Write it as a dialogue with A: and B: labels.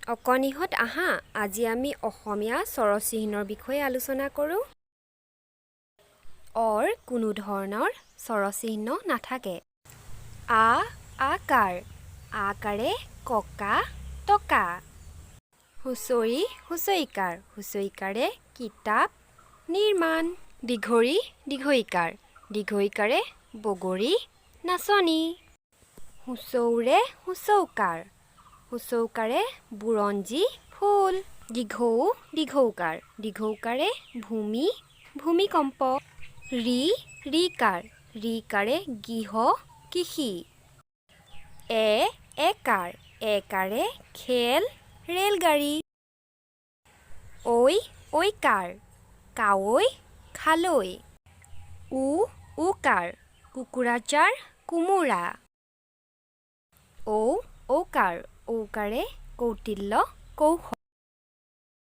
A: অকণিহঁত, আহা, আজি আমি অসমীয়া স্বৰচিহ্নৰ বিষয়ে আলোচনা কৰোঁ। অৰ কোনো ধৰণৰ স্বৰচিহ্ন নাথাকে। আ, আকাৰ। আকাৰে ককা, টকা। হুঁচৰি, হুঁচৰিকাৰ। হুঁচৰিকাৰে কিতাপ, নিৰ্মাণ। দীঘৰি, দীৰ্ঘঈকাৰ। দীৰ্ঘঈকাৰে বগৰী, নাচনী। হুঁচৌৰে হুঁচৌকাৰ। হুঁচৌকাৰে বুৰঞ্জী, ফুল। দীৰ্ঘ উ, দীৰ্ঘ ঊকাৰ। দীৰ্ঘ ঊকাৰে ভূমি, ভূমিকম্প। ঋ, ঋকাৰ। ঋকাৰে গৃহ, কৃষি। এ, একাৰ। একাৰে খেল, ৰেলগাড়ী। ঐ, ঐকাৰ। কাৱৈ, খালৈ। উ, উকাৰ। কোকোৰাঝাৰ, কোমোৰা। ঔ, ঔকাৰ। ঔকাৰে কৌটিল্য, কৌশল।